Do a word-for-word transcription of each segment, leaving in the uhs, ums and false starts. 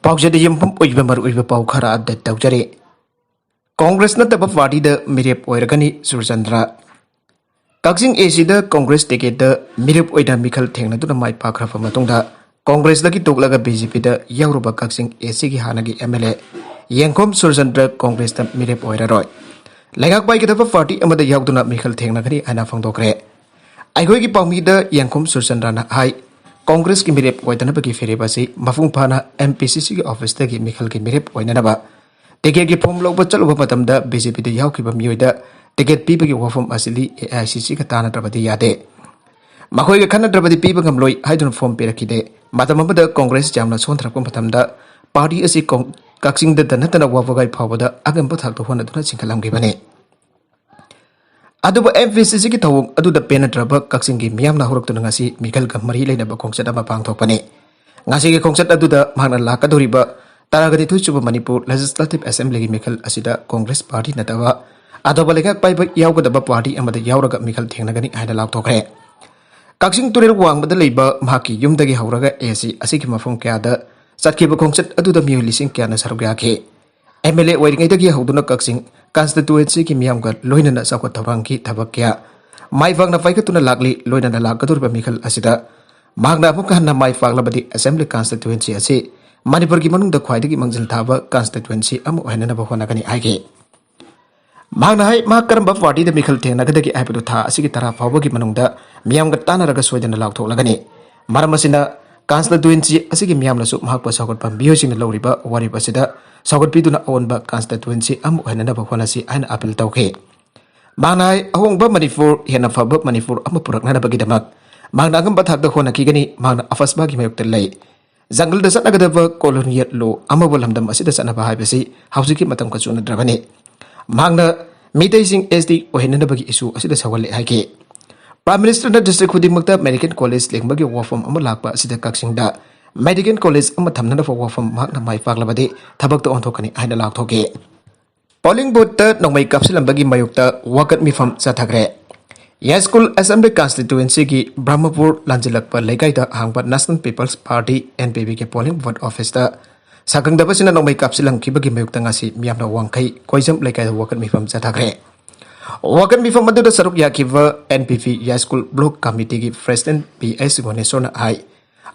ꯄꯥꯎꯖꯦꯜꯗ ꯌꯨꯝꯐꯝ ꯑꯣꯏꯕ ꯃꯔꯨꯑꯣꯏꯕ ꯄꯥꯎ ꯈꯔ ꯑꯞꯗꯦꯠ ꯇꯧꯖꯔꯤ꯫ ꯀꯣꯡꯒ꯭ꯔꯦꯁ ꯅꯠꯇꯕ ꯄꯥꯔꯇꯤꯗ ꯃꯤꯔꯦꯞ ꯑꯣꯏꯔꯒꯅꯤ ꯁꯨꯔꯆꯟꯗ꯭ꯔ꯫ ꯀꯛꯆꯤꯡ ꯑꯦ ꯁꯤꯗ ꯀꯣꯡꯒ꯭ꯔꯦꯁ ꯇꯤꯀꯦꯠꯇ ꯃꯤꯔꯦꯞ ꯑꯣꯏꯅ ꯃꯤꯈꯜ ꯊꯦꯡꯅꯗꯨꯅ ꯃꯥꯏ ꯄꯥꯛꯈ꯭ꯔꯕ ꯃꯇꯨꯡꯗ ꯀꯣꯡꯒ꯭ꯔꯦꯁꯇꯒꯤ ꯇꯣꯛꯂꯒ ꯕꯤ ꯖꯦ ꯄꯤꯗ ꯌꯥꯎꯔꯨꯕ ꯀꯛꯆꯤꯡ ꯑꯦ ꯁꯤꯒꯤ ꯍꯥꯟꯅꯒꯤ ꯑꯦꯝ ꯑꯦꯜ ꯑꯦ ꯌꯦꯡꯈꯣꯝ ꯁꯨꯔꯆꯟꯗ꯭ꯔ ꯀꯣꯡꯒ꯭ꯔꯦꯁꯇ ꯃꯤꯔꯦꯞ ꯑꯣꯏꯔꯔꯣꯏ꯫ ꯂꯩꯉꯥꯛ ꯄꯥꯏꯒꯗꯕ ꯄꯥꯔꯇꯤ ꯑꯃꯗ ꯌꯥꯎꯗꯨꯅ ꯃꯤꯈꯜ ꯊꯦꯡꯅꯒꯅꯤ ꯍꯥꯏꯅ ꯐꯣꯡꯗꯣꯛꯈ꯭ꯔꯦ꯫ ꯑꯩꯈꯣꯏꯒꯤ ꯄꯥꯎꯃꯤꯗ ꯌꯦꯡꯈꯣꯝ ꯁꯨꯔꯆꯟꯗ꯭ꯔꯅ ꯍꯥꯏ, ꯀꯣꯡꯒ꯭ꯔꯦꯁꯀꯤ ꯃꯤꯔꯦꯞ ꯑꯣꯏꯗꯅꯕꯒꯤ ꯐꯤꯔꯦꯞ ꯑꯁꯤ ꯃꯄꯨꯡ ꯐꯥꯅ ꯑꯦꯝ ꯄꯤ ꯁꯤ ꯁꯤꯒꯤ ꯑꯣꯐꯤꯁꯇꯒꯤ ꯃꯤꯈꯜꯒꯤ ꯃꯤꯔꯦꯞ ꯑꯣꯏꯅꯅꯕ ꯇꯤꯀꯦꯠꯀꯤ ꯐꯣꯝ ꯂꯧꯕ ꯆꯠꯂꯨꯕ ꯃꯇꯝꯗ ꯕꯤ ꯖꯦ ꯄꯤꯗ ꯌꯥꯎꯈꯤꯕ ꯃꯤꯑꯣꯏꯗ ꯇꯤꯀꯦꯠ ꯄꯤꯕꯒꯤ ꯋꯥꯐꯝ ꯑꯁꯤꯗꯤ ꯑꯦ ꯑꯥꯏ ꯁꯤ ꯁꯤꯒ ꯇꯥꯟꯅꯗ꯭ꯔꯕꯗꯤ ꯌꯥꯗꯦ꯫ ꯃꯈꯣꯏꯒ ꯈꯟꯅꯗ꯭ꯔꯕꯗꯤ ꯄꯤꯕ ꯉꯝꯂꯣꯏ ꯍꯥꯏꯗꯨꯅ ꯐꯣꯝ ꯄꯤꯔꯛꯈꯤꯗꯦ꯫ ꯃꯇꯝ ꯑꯃꯗ ꯀꯣꯡꯒ꯭ꯔꯦꯁ ꯌꯥꯝꯅ ꯁꯣꯟꯊꯔꯛꯄ ꯃꯇꯝꯗ ꯄꯥꯔꯇꯤ ꯑꯁꯤ ꯀꯣꯡ-, ꯀꯛꯆꯤꯡꯗꯇ ꯅꯠꯇꯅ ꯋꯥꯕꯒꯥꯏ ꯐꯥꯎꯕꯗ ꯑꯉꯝꯕ ꯊꯥꯛꯇ ꯍꯣꯠꯅꯗꯨꯅ ꯆꯤꯡꯈꯠꯂꯝꯈꯤꯕꯅꯤ꯫ ꯑꯗꯨꯕꯨ ꯑꯦꯝ ꯄꯤ ꯁꯤ ꯁꯤꯒꯤ ꯊꯧꯑꯣꯡ ꯑꯗꯨꯗ ꯄꯦꯟꯅꯗ꯭ꯔꯕ ꯀꯛꯆꯤꯡꯒꯤ ꯃꯤꯌꯥꯝꯅ ꯍꯧꯔꯛꯇꯨꯅ ꯉꯁꯤ ꯃꯤꯈꯜꯒ ꯃꯔꯤ ꯂꯩꯅꯕ ꯈꯣꯡꯆꯠ ꯑꯃ ꯄꯥꯡꯊꯣꯛꯄꯅꯤ꯫ ꯉꯁꯤꯒꯤ ꯈꯣꯡꯆꯠ ꯑꯗꯨꯗ ꯃꯍꯥꯛꯅ ꯂꯥꯛꯀꯗꯧꯔꯤꯕ ꯇꯔꯥꯒ ꯅꯤꯊꯣꯏ ꯁꯨꯕ ꯃꯅꯤꯄꯨꯔ ꯂꯦꯖꯤꯁꯂꯦꯇꯤꯚ ꯑꯦꯁꯦꯝꯕ꯭ꯂꯤꯒꯤ ꯃꯤꯈꯜ ꯑꯁꯤꯗ ꯀꯣꯡꯒ꯭ꯔꯦꯁ ꯄꯥꯔꯇꯤ ꯅꯠꯇꯕ ꯑꯇꯣꯞꯄ ꯂꯩꯉꯥꯛ ꯄꯥꯏꯕ ꯌꯥꯎꯒꯗꯕ ꯄꯥꯔꯇꯤ ꯑꯃꯗ ꯌꯥꯎꯔꯒ ꯃꯤꯈꯜ ꯊꯦꯡꯅꯒꯅꯤ ꯍꯥꯏꯅ ꯂꯥꯎꯊꯣꯛꯈ꯭ꯔꯦ꯫ ꯀꯛꯆꯤꯡ ꯇꯨꯔꯦꯜ ꯋꯥꯡꯃꯗ ꯂꯩꯕ ꯃꯍꯥꯛꯀꯤ ꯌꯨꯝꯗꯒꯤ ꯍꯧꯔꯒ ꯑꯦ ꯁꯤ ꯑꯁꯤꯒꯤ ꯃꯐꯝ ꯀꯌꯥꯗ ꯆꯠꯈꯤꯕ ꯈꯣꯡꯆꯠ ꯑꯗꯨꯗ ꯃꯤꯑꯣꯏ ꯂꯤꯁꯤꯡ ꯀꯌꯥꯅ ꯁꯔꯨꯛ ꯌꯥꯈꯤ꯫ ꯑꯦꯝ ꯑꯦꯜ ꯑꯦ ꯑꯣꯏꯔꯤꯉꯩꯗꯒꯤ ꯍꯧꯗꯨꯅ ꯀꯛꯆꯤꯡ ꯀꯟꯁꯇꯤꯇꯨꯋꯦꯟꯁꯤꯒꯤ ꯃꯤꯌꯥꯝꯒ ꯂꯣꯏꯅꯅ ꯆꯥꯎꯈꯠ ꯊꯧꯔꯥꯡꯒꯤ ꯊꯕꯛ ꯀꯌꯥ ꯃꯥꯏ ꯄꯥꯛꯅ ꯄꯥꯏꯈꯠꯇꯨꯅ ꯂꯥꯛꯂꯤ꯫ ꯂꯣꯏꯅꯅ ꯂꯥꯛꯀꯗꯧꯔꯤꯕ ꯃꯤꯈꯜ ꯑꯁꯤꯗ ꯃꯍꯥꯛꯅ ꯑꯃꯨꯛꯀ ꯍꯟꯅ ꯃꯥꯏ ꯄꯥꯛꯂꯕꯗꯤ ꯑꯦꯁꯦꯝꯕ꯭ꯂꯤ ꯀꯟꯁꯇꯤꯇꯨꯋꯦꯟꯁꯤ ꯑꯁꯤ ꯃꯅꯤꯄꯨꯔꯒꯤ ꯃꯅꯨꯡꯗ ꯈ꯭ꯋꯥꯏꯗꯒꯤ ꯃꯥꯡꯖꯤꯜ ꯊꯥꯕ ꯀꯟꯁꯇꯤꯇꯨꯋꯦꯟꯁꯤ ꯑꯃ ꯑꯣꯏꯍꯟꯅꯅꯕ ꯍꯣꯠꯅꯒꯅꯤ ꯍꯥꯏꯈꯤ꯫ ꯃꯍꯥꯛꯅ ꯍꯥꯏ, ꯃꯍꯥꯛ ꯀꯔꯝꯕ ꯄꯥꯔꯇꯤꯗ ꯃꯤꯈꯜ ꯊꯦꯡꯅꯒꯗꯒꯦ ꯍꯥꯏꯕꯗꯨ ꯊꯥ ꯑꯁꯤꯒꯤ ꯇꯔꯥ ꯐꯥꯎꯕꯒꯤ ꯃꯅꯨꯡꯗ ꯃꯤꯌꯥꯝꯒ ꯇꯥꯟꯅꯔꯒ ꯁꯣꯏꯗꯅ ꯂꯥꯎꯊꯣꯛꯂꯒꯅꯤ꯫ ꯃꯔꯝ ꯑꯁꯤꯅ ꯀꯟꯁꯇꯤꯇꯨꯋꯦꯟꯁꯤ ꯑꯁꯤꯒꯤ ꯃꯤꯌꯥꯝꯅꯁꯨ ꯃꯍꯥꯛꯄꯨ ꯁꯧꯒꯠꯄ ꯃꯤꯑꯣꯏꯁꯤꯡꯅ ꯂꯧꯔꯤꯕ ꯋꯥꯔꯦꯞ ꯑꯁꯤꯗ ꯁꯧꯒꯠꯄꯤꯗꯨꯅ ꯑꯑꯣꯟꯕ ꯀꯟꯁꯇꯤꯇꯨꯋꯦꯟꯁꯤ ꯑꯃ ꯑꯣꯏꯍꯟꯅꯅꯕ ꯍꯣꯠꯅꯁꯤ ꯍꯥꯏꯅ ꯑꯥꯄꯤꯜ ꯇꯧꯈꯤ꯫ ꯃꯍꯥꯛꯅ ꯍꯥꯏ, ꯑꯍꯣꯡꯕ ꯃꯅꯤꯄꯨꯔ, ꯍꯦꯟꯅ ꯐꯕ ꯃꯅꯤꯄꯨꯔ ꯑꯃ ꯄꯨꯔꯛꯅꯅꯕꯒꯤꯗꯃꯛ ꯃꯍꯥꯛꯅ ꯑꯉꯝꯕ ꯊꯥꯛꯇ ꯍꯣꯠꯅꯈꯤꯒꯅꯤ꯫ ꯃꯍꯥꯛꯅ ꯑꯐꯁꯕꯥꯒꯤ ꯃꯥꯌꯣꯛꯇ ꯂꯩ꯫ ꯖꯪꯒꯜꯗ ꯆꯠꯅꯒꯗꯕ ꯀꯣꯂꯣꯅꯤꯌꯦꯜ ꯂꯣ ꯑꯃꯕꯨ ꯂꯝꯗꯝ ꯑꯁꯤꯗ ꯆꯠꯅꯕ ꯍꯥꯏꯕꯁꯤ ꯍꯧꯖꯤꯛꯀꯤ ꯃꯇꯝꯒ ꯆꯨꯅꯗ꯭ꯔꯕꯅꯤ꯫ ꯃꯍꯥꯛꯅ ꯃꯤꯇꯩꯁꯤꯡ ꯑꯦꯁ ꯇꯤ ꯑꯣꯏꯍꯟꯅꯅꯕꯒꯤ ꯏꯁꯨ ꯑꯁꯤꯗ ꯁꯧꯒꯠꯂꯦ ꯍꯥꯏꯈꯤ꯫ ꯄ꯭ꯔꯥꯏꯝ ꯃꯤꯅꯤꯁꯇꯔꯅ ꯗꯤꯁꯇ꯭ꯔꯤꯛ ꯈꯨꯗꯤꯡꯃꯛꯇ ꯃꯦꯗꯤꯀꯦꯜ ꯀꯣꯂꯦꯖ ꯂꯤꯡꯕꯒꯤ ꯋꯥꯐꯝ ꯑꯃ ꯂꯥꯛꯄ ꯑꯁꯤꯗ ꯀꯛꯆꯤꯡꯗ ꯃꯦꯗꯤꯀꯦꯜ ꯀꯣꯂꯦꯖ ꯑꯃ ꯊꯝꯅꯅꯕ ꯋꯥꯐꯝ ꯃꯍꯥꯛꯅ ꯃꯥꯏ ꯄꯥꯛꯂꯕꯗꯤ ꯊꯕꯛꯇ ꯑꯣꯟꯊꯣꯛꯀꯅꯤ ꯍꯥꯏꯅ ꯂꯥꯎꯊꯣꯛꯈꯤ꯫ ꯄꯣꯂꯤꯡ ꯕꯨꯠꯇ ꯅꯣꯡꯃꯩ ꯀꯥꯞꯁꯤꯜꯂꯝꯕꯒꯤ ꯃꯥꯌꯣꯛꯇ ꯋꯥꯀꯠ ꯃꯤꯐꯝ ꯆꯠꯊꯈ꯭ꯔꯦ꯫ ꯌꯥꯏꯁ꯭ꯀꯨꯜ ꯑꯦꯁꯦꯝꯕ꯭ꯂꯤ ꯀꯟꯁꯇꯤꯇꯨꯋꯦꯟꯁꯤꯒꯤ ꯕ꯭ꯔꯍꯃꯄꯨꯔ ꯂꯥꯟꯖꯤꯜꯂꯛꯄ ꯂꯩꯀꯥꯏꯗ ꯍꯥꯡꯕ national people's party, N P ꯄꯤꯒꯤ ꯄꯣꯂꯤꯡ ꯕꯨꯠ ꯑꯣꯐꯤꯁꯇ ꯁꯥꯈꯪꯗꯕꯁꯤꯅ ꯅꯣꯡꯃꯩ ꯀꯥꯞꯁꯤꯜꯂꯝꯈꯤꯕꯒꯤ ꯃꯥꯌꯣꯛꯇ ꯉꯁꯤ ꯃꯤꯌꯥꯝꯅ ꯋꯥꯡꯈꯩ ꯀꯣꯏꯖꯝ ꯂꯩꯀꯥꯏꯗ ꯋꯥꯀꯠ ꯃꯤꯐꯝ ꯆꯠꯊꯈ꯭ꯔꯦ꯫ ꯋꯥꯀꯠ ꯃꯤꯐꯝ ꯑꯗꯨꯗ ꯁꯔꯨꯛ ꯌꯥꯈꯤꯕ N P P Yaiskul Block Committeeꯒꯤ President P S ꯒꯣꯅꯦꯁꯣꯔꯅ high,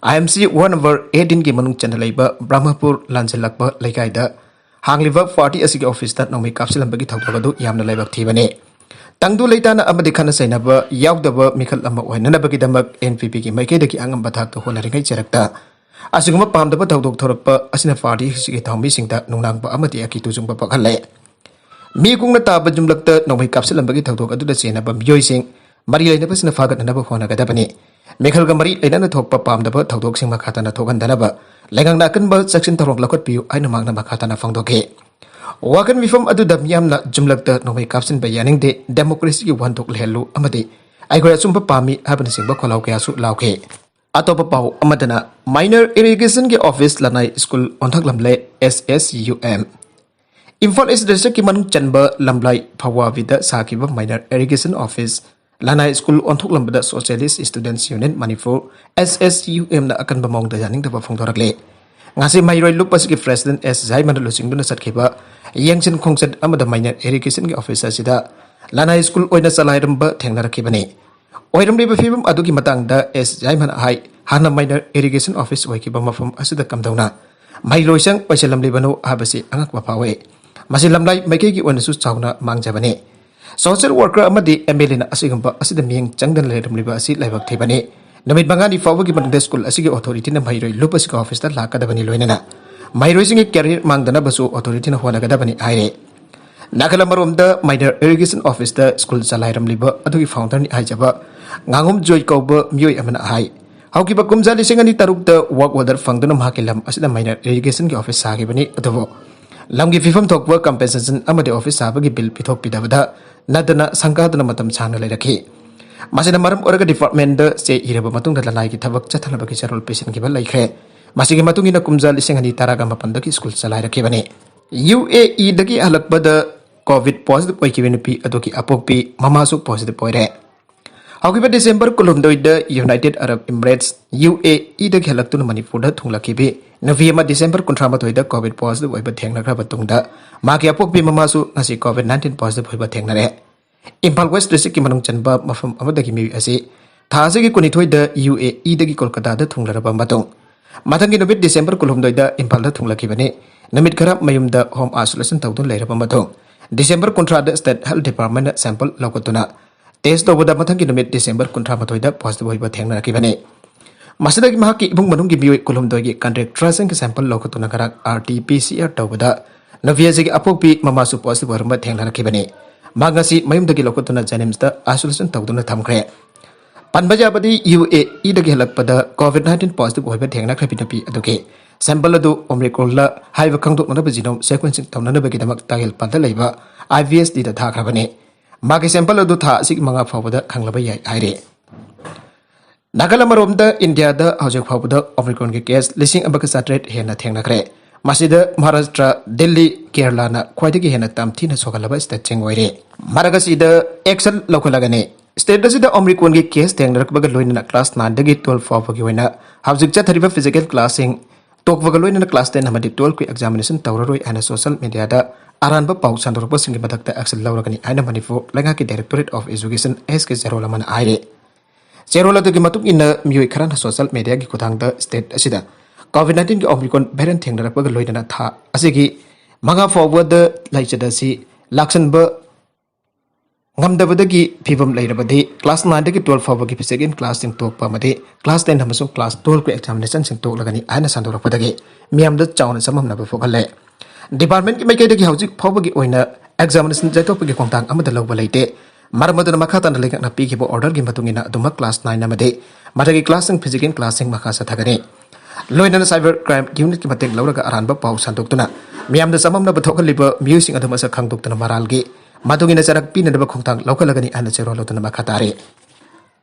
I M C ward number eighteen ꯒꯤ ꯃꯅꯨꯡ ꯆꯟꯅ ꯂꯩꯕ ꯕ꯭ꯔꯍꯃꯄꯨꯔ ꯂꯥꯟꯖꯦꯜꯂꯛꯄ ꯂꯩꯀꯥꯏꯗ ꯍꯥꯡꯂꯤꯕ party ꯑꯁꯤꯒꯤ officeꯇ ꯅꯣꯡꯃꯩ ꯀꯥꯞꯁꯤꯜꯂꯝꯕꯒꯤ ꯊꯧꯗꯣꯛ ꯑꯗꯨ ꯌꯥꯝꯅ ꯂꯥꯏꯕꯛ ꯊꯤꯕꯅꯤ꯫ ꯇꯪꯗꯨ ꯂꯩꯇꯥꯅ ꯑꯃꯗꯤ ꯈꯠꯅ ꯆꯩꯅꯕ ꯌꯥꯎꯗꯕ ꯃꯤꯈꯜ ꯑꯃ ꯑꯣꯏꯅꯅꯕꯒꯤꯗꯃꯛ N P Pꯒꯤ ꯃꯥꯏꯀꯩꯗꯒꯤ ꯑꯉꯝꯕ ꯊꯥꯛꯇ ꯍꯣꯠꯅꯔꯤꯉꯩ ꯆꯔꯛꯇ ꯑꯁꯤꯒꯨꯝꯕ ꯄꯥꯝꯗꯕ ꯊꯧꯗꯣꯛ ꯊꯣꯔꯛꯄ ꯑꯁꯤꯅ party ꯑꯁꯤꯒꯤ ꯊꯧꯃꯤꯁꯤꯡꯗ ꯅꯨꯡꯅꯥꯡꯕ ꯑꯃꯗꯤ ꯑꯀꯤ ꯇꯨꯖꯨꯡꯕ ꯄꯣꯛꯍꯜꯂꯦ꯫ ꯃꯤ ꯀꯨꯡꯅ ꯇꯥꯕ ꯌꯨꯝꯂꯛꯇ ꯅꯣꯡꯃꯩ ꯀꯥꯞꯁꯤꯜꯂꯝꯕꯒꯤ ꯊꯧꯗꯣꯛ ꯑꯗꯨꯗ ꯆꯦꯟꯅꯕ ꯃꯤꯑꯣꯏꯁꯤꯡ ꯃꯔꯤ ꯂꯩꯅꯕꯁꯤꯡꯅ ꯐꯥꯒꯠꯅꯅꯕ ꯍꯣꯠꯅꯒꯗꯕꯅꯤ꯫ ꯃꯤꯈꯜꯒ ꯃꯔꯤ ꯂꯩꯅꯅ ꯊꯣꯛꯄ ꯄꯥꯝꯗꯕ ꯊꯧꯗꯣꯛꯁꯤꯡ ꯃꯈꯥ ꯇꯥꯅ ꯊꯣꯛꯍꯟꯗꯅꯕ ꯂꯩꯉꯥꯛꯅ ꯑꯀꯟꯕ ꯆꯦꯛꯁꯤꯟ ꯊꯧꯔꯥꯡ ꯂꯧꯈꯠꯄꯤꯌꯨ ꯍꯥꯏꯅ ꯃꯍꯥꯛꯅ ꯃꯈꯥ ꯇꯥꯅ ꯐꯣꯡꯗꯣꯛꯈꯤ꯫ ꯋꯥꯀꯠ ꯃꯤꯐꯝ ꯑꯗꯨꯗ ꯃꯤꯌꯥꯝꯅ ꯌꯨꯝꯂꯛꯇ ꯅꯣꯡꯃꯩ ꯀꯥꯞꯁꯤꯟꯕ ꯌꯥꯅꯤꯡꯗꯦ, democracyꯒꯤ ꯋꯥꯍꯟꯊꯣꯛ ꯂꯩꯍꯜꯂꯨ ꯑꯃꯗꯤ ꯑꯩꯈꯣꯏ ꯑꯆꯨꯝꯕ ꯄꯥꯝꯃꯤ ꯍꯥꯏꯕꯅꯆꯤꯡꯕ ꯈꯣꯜꯂꯥꯎ ꯀꯌꯥꯁꯨ ꯂꯥꯎꯈꯤ꯫ ꯑꯇꯣꯞꯄ ꯄꯥꯎ ꯑꯃꯗꯅ, minor irrigationꯒꯤ office ꯂꯅꯥꯏ school ꯑꯣꯟꯊꯣꯛꯂꯝꯂꯦ, S S U M꯫ Imphal East Districtꯀꯤ ꯃꯅꯨꯡ ꯆꯟꯕ ꯂꯝꯂꯥꯏ ꯐꯋꯥꯕꯤꯗ ꯁꯥꯈꯤꯕ minor irrigation office ꯂꯅꯥꯏ school ꯑꯣꯟꯊꯣꯛꯂꯝꯕꯗ Socialist Students Union Manipur, S S U M ꯅ ꯑꯀꯟꯕ ꯃꯑꯣꯡꯗ ꯌꯥꯅꯤꯡꯗꯕ ꯐꯣꯡꯗꯣꯔꯛꯂꯦ꯫ ꯉꯁꯤ ꯃꯍꯩꯔꯣꯏ ꯂꯨꯞ ꯑꯁꯤꯒꯤ President S ꯖꯥꯏꯃꯟꯅ ꯂꯨꯆꯤꯡꯗꯨꯅ ꯆꯠꯈꯤꯕ ꯌꯦꯡꯁꯤꯟ ꯈꯣꯡꯆꯠ ꯑꯃꯗ minor irrigationꯒꯤ office ꯑꯁꯤꯗ ꯂꯅꯥꯏ school ꯑꯣꯏꯅ ꯆꯂꯥꯏꯔꯝꯕ ꯊꯦꯡꯅꯔꯛꯈꯤꯕꯅꯤ꯫ ꯑꯣꯏꯔꯝꯂꯤꯕ ꯐꯤꯕꯝ ꯑꯗꯨꯒꯤ ꯃꯇꯥꯡꯗ S ꯖꯥꯏꯃꯟꯅ ꯍꯥꯏ, ꯍꯥꯟꯅ minor irrigation office ꯑꯣꯏꯈꯤꯕ ꯃꯐꯝ ꯑꯁꯤꯗ ꯀꯝꯗꯧꯅ ꯃꯍꯩꯂꯣꯏꯁꯪ ꯑꯣꯏꯁꯤꯜꯂꯝꯂꯤꯕꯅꯣ ꯍꯥꯏꯕꯁꯤ ꯑꯉꯛꯄ ꯐꯥꯎꯏ꯫ ꯃꯁꯤ ꯂꯝꯂꯥꯏ ꯃꯥꯏꯀꯩꯒꯤ ꯑꯣꯏꯅꯁꯨ ꯆꯥꯎꯅ ꯃꯥꯡꯖꯕꯅꯤ꯫ Social worker ꯑꯃꯗꯤ M L Aꯅ ꯑꯁꯤꯒꯨꯝꯕ ꯑꯁꯤꯗ ꯃꯤꯠꯌꯦꯡ ꯆꯪꯗꯅ ꯂꯩꯔꯝꯂꯤꯕ ꯑꯁꯤ ꯂꯥꯏꯕꯛ ꯊꯤꯕꯅꯤ꯫ ꯅꯨꯃꯤꯠ ꯃꯉꯥꯅꯤ ꯐꯥꯎꯕꯒꯤ ꯃꯅꯨꯡꯗ school ꯑꯁꯤꯒꯤ authorityꯅ ꯃꯍꯩꯔꯣꯏ ꯂꯨꯞ ꯑꯁꯤꯒꯤ officeꯇ ꯂꯥꯛꯀꯗꯕꯅꯤ, ꯂꯣꯏꯅꯅ ꯃꯍꯩꯔꯣꯏꯁꯤꯡꯒꯤ career ꯃꯥꯡꯗꯅꯕꯁꯨ authorityꯅ ꯍꯣꯠꯅꯒꯗꯕꯅꯤ ꯍꯥꯏꯔꯤ꯫ ꯅꯥꯀꯜ ꯑꯃꯔꯣꯝꯗ, minor irrigation officeꯇ school ꯆꯂꯥꯏꯔꯝꯂꯤꯕ ꯑꯗꯨꯒꯤ founderꯅꯤ ꯍꯥꯏꯖꯕ ꯉꯥꯉꯣꯝ ꯖꯣꯏ ꯀꯧꯕ ꯃꯤꯑꯣꯏ ꯑꯃꯅ ꯍꯥꯏ, ꯍꯧꯈꯤꯕ ꯀꯨꯝꯖꯥ ꯂꯤꯁꯤꯡ ꯑꯅꯤ ꯇꯔꯨꯛꯇ work order ꯐꯪꯗꯨꯅ ꯃꯍꯥꯛꯀꯤ ꯂꯝ ꯑꯁꯤꯗ minor irrigationꯒꯤ office ꯁꯥꯈꯤꯕꯅꯤ, ꯑꯗꯨꯕꯨ ꯂꯝꯒꯤ ꯐꯤꯕꯝ ꯊꯣꯛꯄ compensation ꯑꯃꯗꯤ office ꯁꯥꯕꯒꯤ bill ꯄꯤꯊꯣꯛꯄꯤꯗꯕꯗ ꯅꯠꯇꯅ ꯁꯪꯒꯥꯗꯨꯅ ꯃꯇꯝ ꯁꯥꯡꯅ ꯂꯩꯔꯛꯈꯤ꯫ ꯃꯁꯤꯅ ꯃꯔꯝ ꯑꯣꯏꯔꯒ departmentꯗ ꯆꯦ ꯏꯔꯕ ꯃꯇꯨꯡꯗ ꯂꯅꯥꯏꯒꯤ ꯊꯕꯛ ꯆꯠꯊꯅꯕꯒꯤ ꯆꯦꯔꯣꯜ ꯄꯤꯁꯤꯟꯈꯤꯕ ꯂꯩꯈ꯭ꯔꯦ꯫ ꯃꯁꯤꯒꯤ ꯃꯇꯨꯡ ꯏꯟꯅ ꯀꯨꯝꯖꯥ ꯂꯤꯁꯤꯡ ꯑꯅꯤ ꯇꯔꯥꯒ ꯃꯥꯄꯟꯗꯒꯤ school ꯆꯂꯥꯏꯔꯛꯈꯤꯕꯅꯤ꯫ UAEꯗꯒꯤ ꯍꯜꯂꯛꯄꯗ COVID positive ꯑꯣꯏꯈꯤꯕ ꯅꯨꯄꯤ ꯑꯗꯨꯒꯤ ꯑꯄꯣꯛꯄꯤ ꯃꯃꯥꯁꯨ positive ꯑꯣꯏꯔꯦ꯫ ꯍꯧꯈꯤꯕ December ꯀꯨꯟꯍꯨꯝꯗꯣꯏꯗ United Arab Emirates, UAEꯗꯒꯤ ꯍꯜꯂꯛꯇꯨꯅ ꯃꯅꯤꯄꯨꯔꯗ ꯊꯨꯡꯂꯛꯈꯤꯕꯤ ꯅꯨꯄꯤ ꯑꯃ ꯗꯤꯁꯦꯝꯕꯔ ꯀꯨꯟꯊ꯭ꯔꯥ ꯃꯥꯊꯣꯏꯗ ꯀꯣꯚꯤꯗ ꯄꯣꯖꯤꯇꯤꯚ ꯑꯣꯏꯕ ꯊꯦꯡꯅꯈ꯭ꯔꯕ ꯇꯨꯡꯗ ꯃꯍꯥꯛꯀꯤ ꯑꯄꯣꯛꯄꯤ ꯃꯃꯥꯁꯨ ꯉꯁꯤ ꯀꯣꯚꯤꯗ ꯅꯥꯏꯟꯇꯤꯟ ꯄꯣꯖꯤꯇꯤꯚ ꯑꯣꯏꯕ ꯊꯦꯡꯅꯔꯦ꯫ ꯏꯝꯐꯥꯜ ꯋꯦꯁ ꯗꯤꯁꯇ꯭ꯔꯤꯛꯀꯤ ꯃꯅꯨꯡ ꯆꯟꯕ ꯃꯐꯝ ꯑꯃꯗꯒꯤ ꯃꯤꯑꯣꯏ ꯑꯁꯤ ꯊꯥ ꯑꯁꯤꯒꯤ ꯀꯨꯟꯅꯤꯊꯣꯏꯗ ꯌꯨ ꯑꯦ ꯏꯗꯒꯤ ꯀꯣꯜꯀꯇꯥꯗ ꯊꯨꯡꯂꯔꯕ ꯃꯇꯨꯡ ꯃꯊꯪꯒꯤ ꯅꯨꯃꯤꯠ ꯗꯤꯁꯦꯝꯕꯔ ꯀꯨꯟꯍꯨꯝꯗꯣꯏꯗ ꯏꯝꯐꯥꯜꯗ ꯊꯨꯡꯂꯛꯈꯤꯕꯅꯤ꯫ ꯅꯨꯃꯤꯠ ꯈꯔ ꯃꯌꯨꯝꯗ ꯍꯣꯝ ꯑꯥꯏꯁꯣꯂꯦꯁꯟ ꯇꯧꯗꯨꯅ ꯂꯩꯔꯕ ꯃꯇꯨꯡ ꯗꯤꯁꯦꯝꯕꯔ ꯀꯨꯟꯊ꯭ꯔꯥꯗ ꯁ꯭ꯇꯦꯠ ꯍꯦꯜꯊ ꯗꯤꯄꯥꯔꯠꯃꯦꯟꯅ ꯁꯦꯝꯄꯜ ꯂꯧꯈꯠꯇꯨꯅ ꯇꯦꯁ ꯇꯧꯕꯗ ꯃꯊꯪꯒꯤ ꯅꯨꯃꯤꯠ ꯗꯤꯁꯦꯝꯕꯔ ꯀꯨꯟꯊ꯭ꯔꯥ ꯃꯥꯊꯣꯏꯗ ꯄꯣꯖꯤꯇꯤꯚ ꯑꯣꯏꯕ ꯊꯦꯡꯅꯔꯛꯈꯤꯕꯅꯤ꯫ ꯃꯁꯤꯗꯒꯤ ꯃꯍꯥꯛꯀꯤ ꯏꯃꯨꯡ ꯃꯅꯨꯡꯒꯤ ꯃꯤꯑꯣꯏ ꯀꯨꯟꯍꯨꯝꯗꯣꯏꯒꯤ ꯀꯟꯇꯦꯛ ꯇ꯭ꯔꯦꯁꯤꯡꯒꯤ ꯁꯦꯝꯄꯜ ꯂꯧꯈꯠꯇꯨꯅ ꯉꯔꯥꯡ R T P C R ꯇꯧꯕꯗ ꯅꯨꯄꯤ ꯑꯁꯤꯒꯤ ꯑꯄꯣꯛꯄꯤ ꯃꯃꯥꯁꯨ ꯄꯣꯖꯤꯇꯤꯚ ꯑꯣꯏꯔꯝꯕ ꯊꯦꯡꯅꯔꯛꯈꯤꯕꯅꯤ꯫ ꯃꯍꯥꯛ ꯉꯁꯤ ꯃꯌꯨꯝꯗꯒꯤ ꯂꯧꯈꯠꯇꯨꯅ ꯖꯦꯅꯤꯝꯁꯇ ꯑꯥꯏꯁꯣꯂꯦꯁꯟ ꯇꯧꯗꯨꯅ ꯊꯝꯈ꯭ꯔꯦ꯫ ꯄꯟꯕ ꯌꯥꯕꯗꯤ, ꯌꯨ ꯑꯦ ꯏꯗꯒꯤ ꯍꯜꯂꯛꯄꯗ ꯀꯣꯚꯤꯗ ꯅꯥꯏꯟꯇꯤꯟ ꯄꯣꯖꯤꯇꯤꯚ ꯑꯣꯏꯕ ꯊꯦꯡꯅꯈ꯭ꯔꯕꯤ ꯅꯨꯄꯤ ꯑꯗꯨꯒꯤ ꯁꯦꯝꯄꯜ ꯑꯗꯨ ꯑꯣꯃꯤꯀ꯭ꯔꯣꯟꯂ ꯍꯥꯏꯕ ꯈꯪꯗꯣꯛꯅꯅꯕ ꯖꯤꯅꯣꯝ ꯁꯦꯀ꯭ꯋꯦꯟꯁꯤꯡ ꯇꯧꯅꯅꯕꯒꯤꯗꯃꯛ ꯇꯥꯒꯦꯜꯄꯥꯗ ꯂꯩꯕ ꯑꯥꯏ ꯚꯤ ꯑꯦꯁ ꯗꯤꯗ ꯊꯥꯈ꯭ꯔꯕꯅꯤ꯫ ꯃꯥꯒꯤ ꯁꯦꯝꯄꯜ ꯑꯗꯨ ꯊꯥ ꯑꯁꯤꯒꯤ ꯃꯉꯥ ꯐꯥꯎꯕꯗ ꯈꯪꯂꯕ ꯌꯥꯏ ꯍꯥꯏꯔꯤ꯫ ꯅꯥꯀꯜ ꯑꯃꯔꯣꯝꯗ, ꯏꯟꯗꯤꯌꯥꯗ ꯍꯧꯖꯤꯛ ꯐꯥꯎꯕꯗ ꯑꯣꯃꯤꯀ꯭ꯔꯣꯟꯒꯤ ꯀꯦꯁ ꯂꯤꯁꯤꯡ ꯑꯃꯒ ꯆꯥꯇ꯭ꯔꯦꯠ ꯍꯦꯟꯅ ꯊꯦꯡꯅꯈ꯭ꯔꯦ꯫ ꯃꯁꯤꯗ ꯃꯍꯥꯔꯥꯁꯇ꯭ꯔ, ꯗꯤꯜꯂꯤ, ꯀꯦꯔꯂꯥꯅ ꯈ꯭ꯋꯥꯏꯗꯒꯤ ꯍꯦꯟꯅ ꯇꯝꯊꯤꯅ ꯁꯣꯛꯍꯜꯂꯕ ꯁ꯭ꯇꯦꯠꯁꯤꯡ ꯑꯣꯏꯔꯤ꯫ ꯃꯔꯛ ꯑꯁꯤꯗ ꯑꯦꯛꯁꯟ ꯂꯧꯈꯠꯂꯒꯅꯤ꯫ ꯁ꯭ꯇꯦꯠ ꯑꯁꯤꯗ ꯑꯣꯃꯤꯀ꯭ꯔꯣꯟꯒꯤ ꯀꯦꯁ ꯊꯦꯡꯅꯔꯛꯄꯒ ꯂꯣꯏꯅꯅ ꯀ꯭ꯂꯥꯁ ꯅꯥꯏꯟꯗꯒꯤ ꯇꯨꯋꯦꯜꯐ ꯐꯥꯎꯕꯒꯤ ꯑꯣꯏꯅ ꯍꯧꯖꯤꯛ ꯆꯠꯊꯔꯤꯕ ꯐꯤꯖꯤꯀꯦꯜ ꯀ꯭ꯂꯥꯁꯁꯤꯡ ꯇꯣꯛꯄꯒ ꯂꯣꯏꯅꯅ ꯀ꯭ꯂꯥꯁ ꯇꯦꯟ ꯑꯃꯗꯤ ꯇꯨꯋꯦꯜꯐꯀꯤ ꯑꯦꯛꯖꯥꯃꯤꯅꯦꯁꯟ ꯇꯧꯔꯔꯣꯏ ꯍꯥꯏꯅ ꯁꯣꯁꯤꯌꯦꯜ ꯃꯤꯗꯤꯌꯥꯗ ꯑꯔꯥꯟꯕ ꯄꯥꯎ ꯁꯟꯗꯣꯔꯛꯄꯁꯤꯡꯒꯤ ꯃꯊꯛꯇ ꯑꯦꯛꯁꯟ ꯂꯧꯔꯒꯅꯤ ꯍꯥꯏꯅ ꯃꯅꯤꯄꯨꯔ ꯂꯩꯉꯥꯛꯀꯤ ꯗꯥꯏꯔꯦꯛꯇꯣꯔꯦꯠ ꯑꯣꯐ ꯑꯦꯖꯨꯀꯦꯁꯟ, ꯑꯦꯁ ꯀꯦ ꯆꯦꯔꯣꯜ ꯑꯃꯅ ꯍꯥꯏꯔꯤ꯫ ꯆꯦꯔꯣꯜ ꯑꯗꯨꯒꯤ ꯃꯇꯨꯡ ꯏꯟꯅ, ꯃꯤꯑꯣꯏ ꯈꯔꯅ ꯁꯣꯁꯤꯌꯦꯜ ꯃꯤꯗꯤꯌꯥꯒꯤ ꯈꯨꯠꯊꯥꯡꯗ ꯁ꯭ꯇꯦꯠ ꯑꯁꯤꯗ ꯀꯣꯚꯤꯗ ꯅꯥꯏꯟꯇꯤꯟꯒꯤ ꯑꯣꯃꯤꯀ꯭ꯔꯣꯟ ꯚꯦꯔꯤꯌꯦꯟꯠ ꯊꯦꯡꯅꯔꯛꯄꯒ ꯂꯣꯏꯅꯅ ꯊꯥ ꯑꯁꯤꯒꯤ ꯃꯉꯥ ꯐꯥꯎꯕꯗ ꯂꯥꯏꯆꯠ ꯑꯁꯤ ꯂꯥꯛꯁꯟꯕ ꯉꯝꯗꯕꯗꯒꯤ ꯐꯤꯕꯝ ꯂꯩꯔꯕꯗꯤ ꯀ꯭ꯂꯥꯁ ꯅꯥꯏꯟꯗꯒꯤ ꯇꯨꯋꯦꯜꯐ ꯐꯥꯎꯕꯒꯤ ꯐꯤꯖꯤꯀꯦꯜ ꯀ꯭ꯂꯥꯁꯁꯤꯡ ꯇꯣꯛꯄ ꯑꯃꯗꯤ ꯀ꯭ꯂꯥꯁ ꯇꯦꯟ ꯑꯃꯁꯨꯡ ꯀ꯭ꯂꯥꯁ ꯇꯨꯋꯦꯜꯐꯀꯤ ꯑꯦꯛꯖꯥꯃꯤꯅꯦꯁꯟꯁꯤꯡ ꯇꯣꯛꯂꯒꯅꯤ ꯍꯥꯏꯅ ꯁꯟꯗꯣꯔꯛꯄꯗꯒꯤ ꯃꯤꯌꯥꯝꯗ ꯆꯥꯎꯅ ꯆꯃꯝꯅꯕ ꯄꯣꯛꯍꯜꯂꯦ꯫ ꯗꯤꯄꯥꯔꯠꯃꯦꯟꯠꯀꯤ ꯃꯥꯏꯀꯩꯗꯒꯤ ꯍꯧꯖꯤꯛ ꯐꯥꯎꯕꯒꯤ ꯑꯣꯏꯅ ꯑꯦꯛꯖꯥꯃꯤꯅꯦꯁꯟ ꯆꯠꯊꯣꯛꯄꯒꯤ ꯈꯣꯡꯊꯥꯡ ꯑꯃꯠꯇ ꯂꯧꯕ ꯂꯩꯇꯦ꯫ ꯃꯔꯝ ꯑꯗꯨꯅ ꯃꯈꯥ ꯇꯥꯅ ꯂꯩꯉꯥꯛꯅ ꯄꯤꯈꯤꯕ ꯑꯣꯔꯗꯔꯒꯤ ꯃꯇꯨꯡ ꯏꯟꯅ ꯑꯗꯨꯃꯛ ꯀ꯭ꯂꯥꯁ ꯅꯥꯏꯟ ꯑꯃꯗꯤ ꯃꯊꯛꯀꯤ ꯀ꯭ꯂꯥꯁꯁꯤꯡ, ꯐꯤꯖꯤꯀꯦꯜ ꯀ꯭ꯂꯥꯁꯁꯤꯡ ꯃꯈꯥ ꯆꯠꯊꯒꯅꯤ꯫ ꯂꯣꯏꯅꯅ ꯁꯥꯏꯕꯔ ꯀ꯭ꯔꯥꯏꯝ ꯌꯨꯅꯤꯠꯀꯤ ꯃꯇꯦꯡ ꯂꯧꯔꯒ ꯑꯔꯥꯟꯕ ꯄꯥꯎ ꯁꯟꯗꯣꯛꯇꯨꯅ ꯃꯤꯌꯥꯝꯗ ꯆꯃꯝꯅꯕ ꯊꯣꯛꯍꯜꯂꯤꯕ ꯃꯤꯑꯣꯏꯁꯤꯡ ꯑꯗꯨ ꯃꯁꯛ ꯈꯪꯗꯣꯛꯇꯨꯅ ꯃꯔꯥꯜꯒꯤ ꯃꯇꯨꯡ ꯏꯟꯅ ꯆꯩꯔꯥꯛ ꯄꯤꯅꯅꯕ ꯈꯣꯡꯊꯥꯡ ꯂꯧꯈꯠꯂꯒꯅꯤ ꯍꯥꯏꯅ ꯆꯦꯔꯣꯜ ꯑꯗꯨꯅ ꯃꯈꯥ ꯇꯥꯔꯤ꯫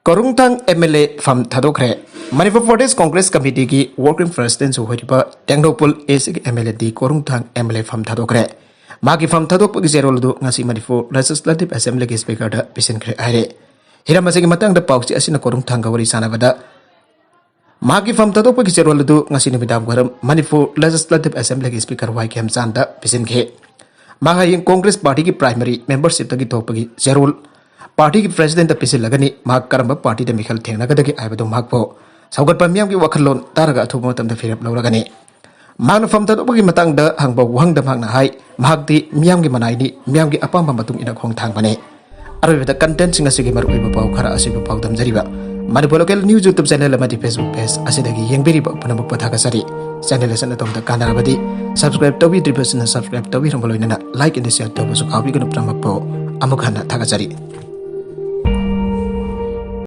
ꯀꯣꯔꯨꯡꯊꯥꯡ ꯑꯦꯝ ꯑꯦꯜ ꯑꯦ ꯐꯝ ꯊꯥꯗꯣꯛꯈ꯭ꯔꯦ꯫ ꯃꯅꯤꯄꯨꯔ ꯄ꯭ꯔꯗꯦꯁ ꯀꯣꯡꯒ꯭ꯔꯦꯁ ꯀꯃꯤꯇꯤꯒꯤ ꯋꯥꯔꯀꯤꯡ ꯄ꯭ꯔꯁꯤꯗꯦꯟꯁꯨ ꯑꯣꯏꯔꯤꯕ ꯇꯦꯡꯅꯧꯄꯜ ꯑꯦ ꯁꯤꯒꯤ M L A D Korungthang M L A ꯐꯝ ꯊꯥꯗꯣꯛꯈ꯭ꯔꯦ꯫ ꯃꯥꯒꯤ ꯐꯝ ꯊꯥꯗꯣꯛꯄꯒꯤ ꯆꯦꯔꯣꯜ ꯑꯗꯨ ꯉꯁꯤ ꯃꯅꯤꯄꯨꯔ ꯂꯦꯖꯤꯁꯂꯦꯇꯤꯚ ꯑꯦꯁꯦꯝꯕ꯭ꯂꯤꯒꯤ ꯁ꯭ꯄꯤꯀꯔꯗ ꯄꯤꯁꯤꯟꯈ꯭ꯔꯦ ꯍꯥꯏꯔꯦ꯫ ꯍꯤꯔꯝ ꯑꯁꯤꯒꯤ ꯃꯇꯥꯡꯗ ꯄꯥꯎꯆꯦ ꯑꯁꯤꯅ ꯀꯣꯔꯨꯡꯊꯥꯡꯒ ꯋꯥꯔꯤ ꯁꯥꯟꯅꯕꯗ ꯃꯍꯥꯛꯀꯤ ꯐꯝ ꯊꯥꯗꯣꯛꯄꯒꯤ ꯆꯦꯔꯣꯜ ꯑꯗꯨ ꯉꯁꯤ ꯅꯨꯃꯤꯗꯥꯡ ꯋꯥꯏꯔꯝ ꯃꯅꯤꯄꯨꯔ Legislative Assemblyꯒꯤ Speaker ꯋꯥꯏ ꯈꯦꯝꯆꯥꯟꯗ ꯄꯤꯁꯤꯟꯈꯤ꯫ ꯃꯍꯥꯛ ꯍꯌꯦꯡ Congress Partyꯒꯤ primary membershipꯇꯒꯤ ꯊꯣꯛꯄꯒꯤ ꯆꯦꯔꯣꯜ partyꯒꯤ presidentꯇ ꯄꯤꯁꯤꯜꯂꯒꯅꯤ꯫ ꯃꯍꯥꯛ ꯀꯔꯝꯕ partyꯗ ꯃꯤꯈꯜ ꯊꯦꯡꯅꯒꯗꯒꯦ ꯍꯥꯏꯕꯗꯨ ꯃꯍꯥꯛꯄꯨ ꯁꯧꯒꯠꯄ ꯃꯤꯌꯥꯝꯒꯤ ꯋꯥꯈꯜꯂꯣꯟ ꯇꯥꯔꯒ ꯑꯊꯨꯕ ꯃꯇꯝꯗ ꯐꯤꯔꯦꯞ ꯂꯧꯔꯒꯅꯤ꯫ ꯃꯍꯥꯛꯅ ꯐꯝ ꯊꯥꯗꯣꯛꯄꯒꯤ ꯃꯇꯥꯡꯗ ꯍꯪꯕ ꯋꯥꯍꯪꯗ ꯃꯍꯥꯛꯅ ꯍꯥꯏ, ꯃꯍꯥꯛꯇꯤ ꯃꯤꯌꯥꯝꯒꯤ ꯃꯅꯥꯏꯅꯤ, ꯃꯤꯌꯥꯝꯒꯤ ꯑꯄꯥꯝꯕ ꯃꯇꯨꯡ ꯏꯟꯅ ꯈꯣꯡꯊꯥꯡꯕꯅꯤ꯫ ꯑꯔꯣꯏꯕꯗ contentꯁꯤꯡ ꯑꯁꯤꯒꯤ ꯃꯔꯨꯑꯣꯏꯕ ꯄꯥꯎ ꯈꯔ ꯑꯁꯤꯕꯨ ꯄꯥꯎꯗꯝꯖꯔꯤꯕ Manipur Local News YouTube channel ꯑꯃꯗꯤ Facebook page ꯑꯁꯤꯗꯒꯤ ꯌꯦꯡꯕꯤꯔꯤꯕ ꯄꯨꯝꯅꯃꯛꯄꯨ ꯊꯥꯒꯠꯆꯔꯤ꯫ Channel ꯑꯁꯤꯅ ꯑꯗꯣꯝꯗ ꯀꯥꯟꯅꯔꯕꯗꯤ subscribe ꯇꯧꯕꯤꯗ꯭ꯔꯤꯕꯁꯤꯡꯅ subscribe ꯇꯧꯕꯤꯔꯝꯕ ꯂꯣꯏꯅꯅ like and share ꯇꯧꯕꯁꯨ ꯀꯥꯎꯕꯤꯒꯅꯨ꯫ ꯄꯨꯝꯅꯃꯛꯄꯨ ꯑꯃꯨꯛ ꯍꯟꯅ ꯊꯥꯒꯠꯆꯔꯤ꯫